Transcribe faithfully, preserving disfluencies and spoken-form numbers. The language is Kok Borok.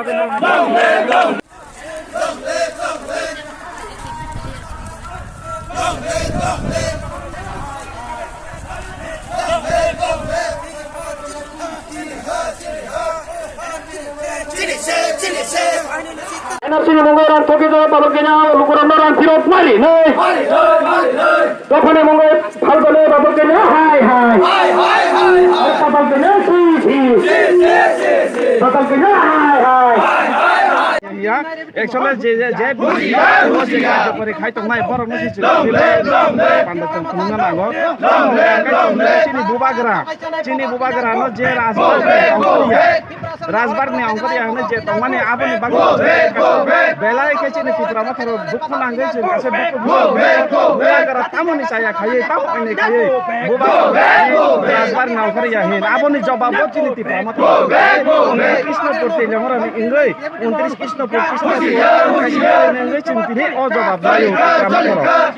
N R C ni mungwi rang thokjak, tabuk khe no lukurokno rang phirok mari nai. Dophani mungwi phalbale tabuk khe no hai hai. Tabuk khe no si si. Tabuk khe no hai hai. Ya, actually je je je buji ya, buji ya, jopari khai tongnai borok no si si. Panda tong khumna nango. Chini bubagra, chini bubagra no je rajbar ya. Rajbar ni ongkor ya hwnwi je tongmani aboni bagwi belai khe chini Tipra Motha rok dukhu nangwi chwng kaisa dukhu bubagra tamoni chaya khaiwi tamo ini khaiwi bubagra rajbar ni ongkor ya hin aboni jobab bo chini Tipra Motha rok Krishnapur Teliamura ni wngwi untris Krishnapur Krishnapur wngwi chwng tini o jobab rw Tipra Motha rok.